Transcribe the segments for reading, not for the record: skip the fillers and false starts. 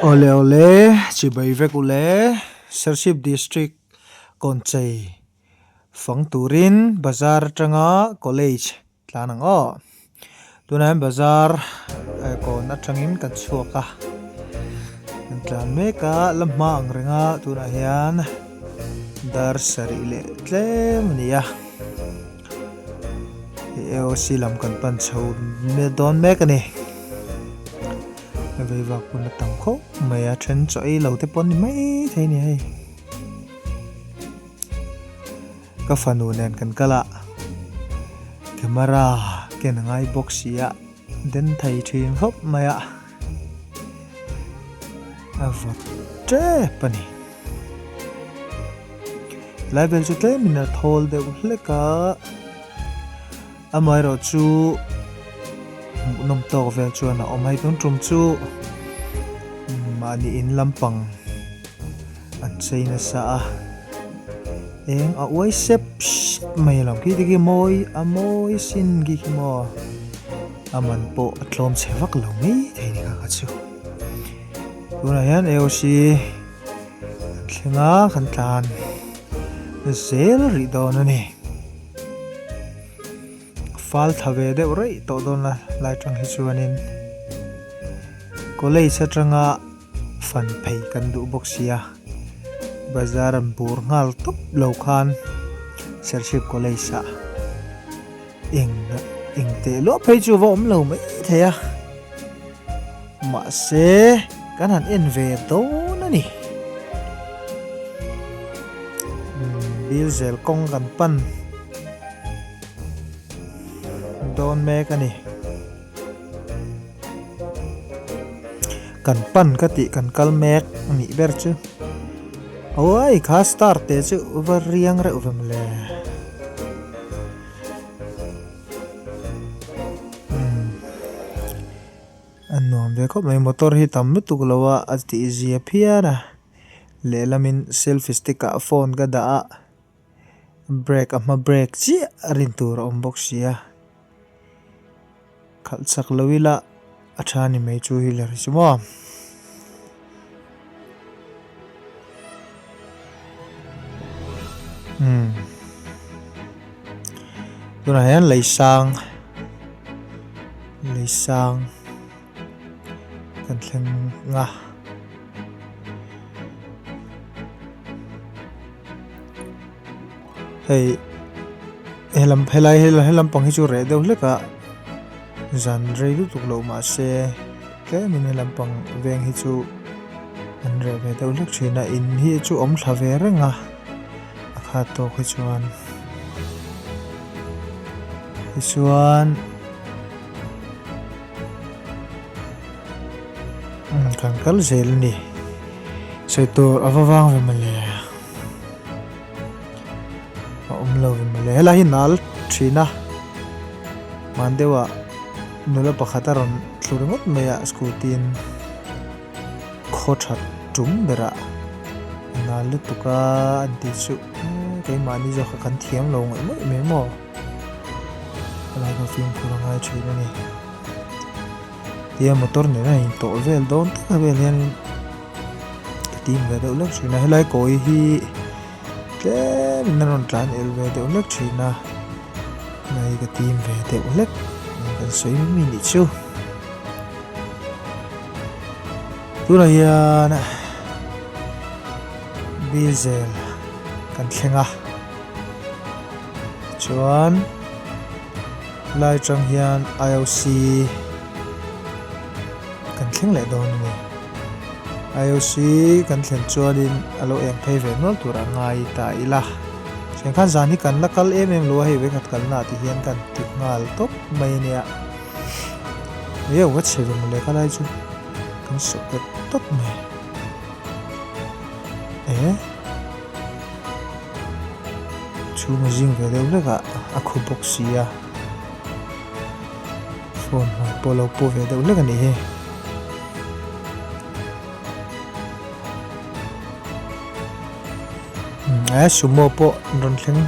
Awle awle chibai vek ule Serchhip District Kawnchei fang turin bazar atanga college tlan ang aw. Tunah hian bazar kawn atangin kan chhuak a, kan tlan mek a, la hma ang reng a tunah hian dar sarih leh tlem a ni a. AOC lam kan pan chho dawn mek a ni. Vei vak pawn a tam khawp mai a, then chaw ei lo te pawh an ni maithei a ni hei. Ka fanu nen kan kal a, camera ken a ngai bawk si a, den thei thin khawp mai a, a vawt tep a ni. Lai vel chu tlemin a thawl deuh hlek a, amaherawh chu hmuhnawm tawk vel chuan a awm a, hei tun tum chu mahni in lampang an chei nasa a, eng a uai sep sep mai alawm khi te khi mawi a mawi sin khi khi maw a man pawh a tlawm chhe vak lo mai thei ni kha kha chu tunah hian AOC. Kan thleng a, kan tlan zel rih dawn a ni. Fal tha ve deuh raih tawh dawn la lai tang hi chuanin college atanga fan phei kan duh bawk sia bazar an bur nghal tawp lo khan Serchhip college ah eng eng teh luah phei chu va awm lo mai thei a. Mahse, kan han en ve dawn a ni. Bilzel kawng kan pan dawn mek a ni. Kan pan ka tih kan kal mek a nih ber chu. Awai kha star te chu va riang reuh ve mawle. A nuam ve khawp mai motor hi tam lutuk lo a a tih zia phian a lehlamin selfie stick ah phone ka dah a brake a hma brake chiah a rin tur a awm bawk si a khalh chak lo ila a tha ni mai chu hi la ri chu maw. Umm tunah hian lei sang lei sang kan thleng a hei helam helai helam pang hi chu reh deuh hlek a zan rei lutuk loh mahse. Tlemin he lampang veng hi chu an reh ve deuh hlek thin a, in hi chu awm thla ve reng a, a khat tawk hi chuan tichuan kan kal zel a ni sawi tur a va vang ve mawle a awm lo ve mawle helai hi nal thin a hman deuh ah. Nula pakhat a rawn tlu ringawt mai a, scooty in khaw that tum berah a nal lutuk a an tih chu keimahni zawk kha kan thiam lo ngawih ngawih mai maw helai kha fimkhur a ngai thin a ni tia motor nena in tawh vel dawn tak a vel hian ka tim ve deuh hlek thin a helai kawi hi tlem in a rawn tlan el ve deuh hlek thin a nai ka tim ve deuh hlek kan sawi mi nih chu tunah hian diesel kan thleng a chuan lai tang hian I_O_C kan thleng leh dawn a ni. IOC kan thlen chuanin a lo eng phei ve nual tur a ngai ta ila. Cheng khan zan hi kan la kal em em lo a, hei vekhat kalna ah ti hian kan ti nghal tawp mai a nia. Eo va chhe ve mawle ka lai chu kan sawh ta tawp mai. E chhung a zing ve deuh hlek a, a khu bawk si a. Phone hmai pawh lo pu ve deuh hlek a nih hi. Eh sumo pawh an rawn thleng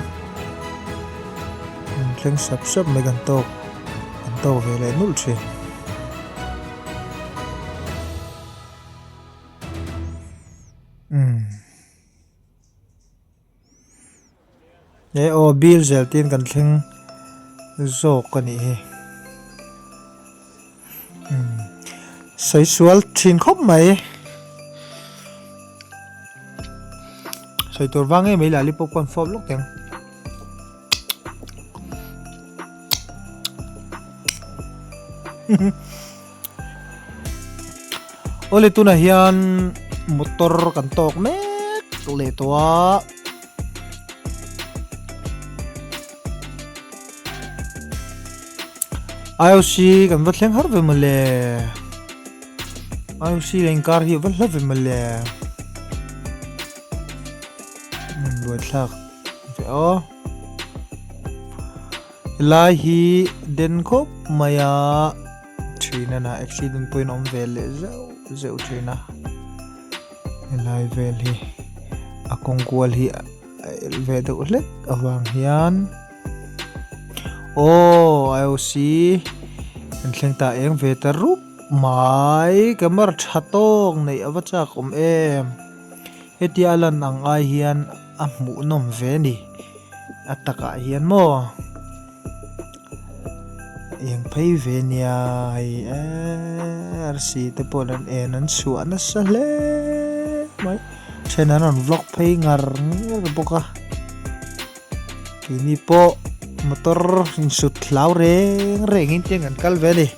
an thleng sap sap mai kan tawk kan tawk ve leh nulh thin. Umm. E aw bil zel tin kan thleng zawk a nih hi. Umm. Sawi sual thin khawp mai. Sawi tur vang ngei mai lali pawh khuan fawp lawk teng. Awle tunah hian motor kan tawk mek leh tawh a. IOC kan va thleng har ve mawle. IOC leh inkar hi a va hla ve mawle. Buaithlak ve aw. Helai hi den khawp mai a thin a na accident pawhin a awm ve leh zeuh zeuh thin a helai vel hi a kawng kual hi a el ve deuh hlek avang hian aw I_O_C an thleng ta eng ve ta rup mai camera tha tawk neih a va chak awm em hetia a lan ang ai hian. A hmuhnawm ve a ni. A takah hian maw eng phei ve nia hei eee arsi te pawh an en an chhuah nasa hle mai. Then an rawn vlog phei ngar ngar bawk a. Keini pawh motor insut hlau reng rengin tiang kan kal ve a ni.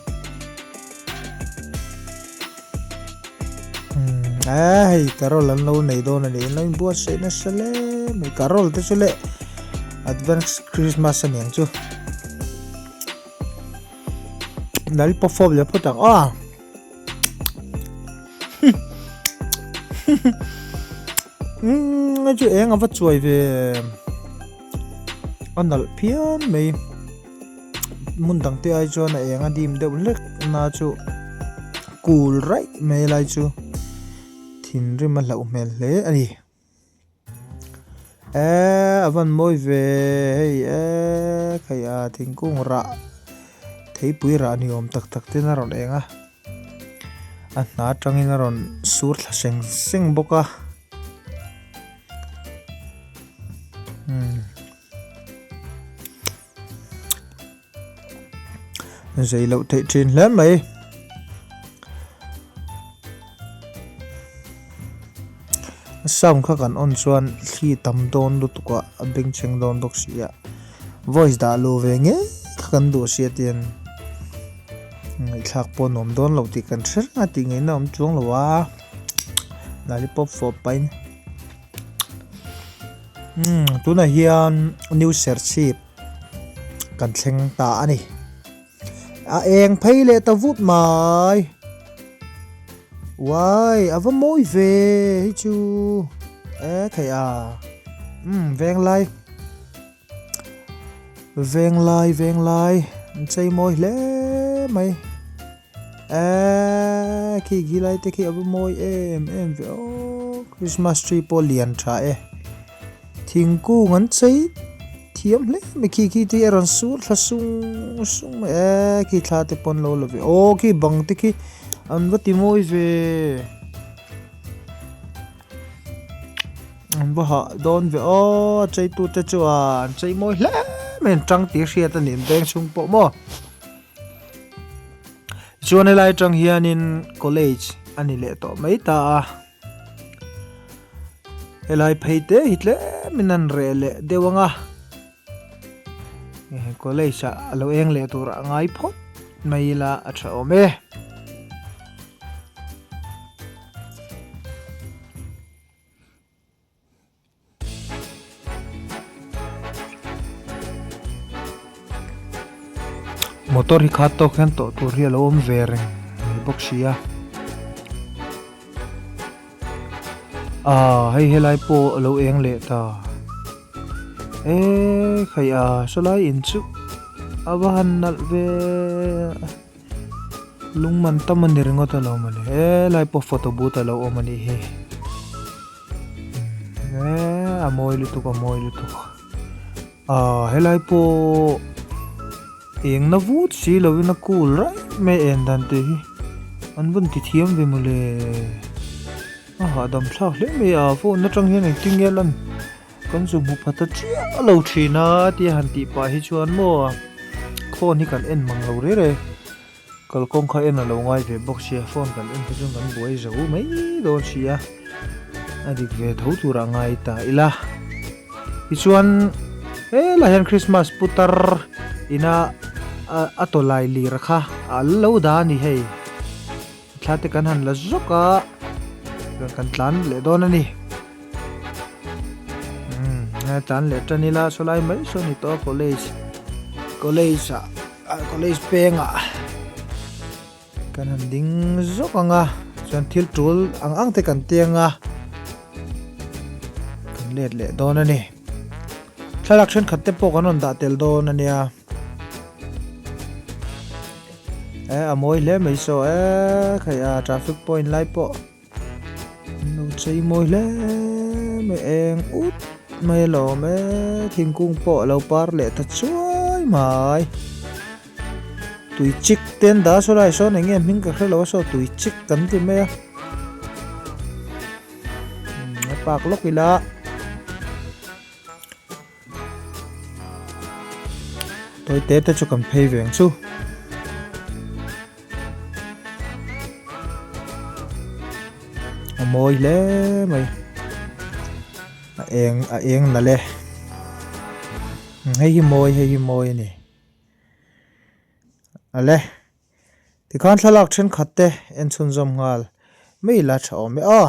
Umm hei carol an lo nei dawn a ni an lo inbuatsaih nasa hle mai carol te chu leh advance christmas a niang chu lal perform leh phawt ang aw umm hei chu eng a va chuai ve a nalh phian mai. Hmun dang te ai chuan a eng a dim deuh hlek na chu kul raih mai lai chu thinrim a hlauh hmel hle a ni. Eee a van mawi ve hei eee khaih a thingkung rah theipui rah ni awm tak tak ten a rawn eng a a hna atangin a rawn sur thla seng seng bawk a umm. Zei loh theih thin hle mai. A sound kha kan on chuan thli tam dawn lutuk a a bengchheng dawn bawk si a voice dah luh ve ngei kha kan duh sia tian ngaihthlak pawh nuam dawn lo tih kan hre reng a tih ngaihna awm chuang lo a lollipop fawp pahin. Umm tunah hian new serchhip kan thleng ta a ni a eng phei leh ta vut mai uai a va mawi ve hei chu e theih a umm venglai venglai venglai an chei mawi hle mai. Eeee khi khi lai te khi a va mawi em em ve aw Christmas tree pawh lian tha e thingkung an chei thiam hle mai khi khi te hi a rawn sur thla sung sung mai eee khi thla te pawh an lo la ve aw khi bang te khi an va ti mawi ve an va hah dawn ve aw a chei tu te chuan an chei mawi hle mai an tang tih hriat a ni an beng chhung pawh maw. Chuan helai atang hianin college a ni leh tawh mai ta a, helai phei te hi tlemin an reh leh deuh ang a, college ah a lo eng leh tur a ngai phawt mai ila a tha awm e. Motor hi khat tawk hian tawh tur hi a lo awm ve reng mai bawk si a ah hei helai pawh a lo eng leh ta eee khaih a sawlai in chu a va han nalh ve lung man tam a ni ringawt alawm a ni helai pawh photo booth a lo awm a nih hi. Eee a mawi lutuk a mawi lutuk ah helai pawh eng na vut si lovin a cool raih mai en dan te hi an vawn ti thiam ve mawle. A hahdam thlak hle mai a, phone atang hian engtin nge lan kan zu hmu pha ta chiah lo thin a tia han tih pah hi chuan maw phone hi kan en mang lo rere. Kalkawng kha en a lo ngai ve bawk sia, phone kan en kha chuan kan buai zo mai dawn si a, a dik ve tho turah ngai ta ila. Tichuan helai hian Christmas putar ina a tawlai lir kha a al lo dah a ni hei. Thla te kan han la zawk a, kan tlan leh dawn a ni. Umm tlan leh tan ila sawlai mai saw ni tawh a college college ah. College pengah kan han ding zawk ang a, chuan thil tul ang ang te kan tiang a, kan let leh dawn a ni. Thlalak thenkhat te pawh kan rawn dah tel dawn a nia. E a mawi hle mai saw e khai a traffic point lai pawh. An lo chei mawi hle mai eng ut mai alawm e thingkung pawh a lo par leh ta chuai mai tui chik te an dah a saw lai sawn eng nge hming ka hre lo a saw tui chik kan ti mai a a park lawk ila. Tawi te te chu kan phei ve ang chu. A mawi hle mai. A eng a eng nalh e. Hei hi mawi hei hi mawi a ni. Ale tikhan thlalak thenkhat te en chhunzawm nghal mai ila tha awm e aw.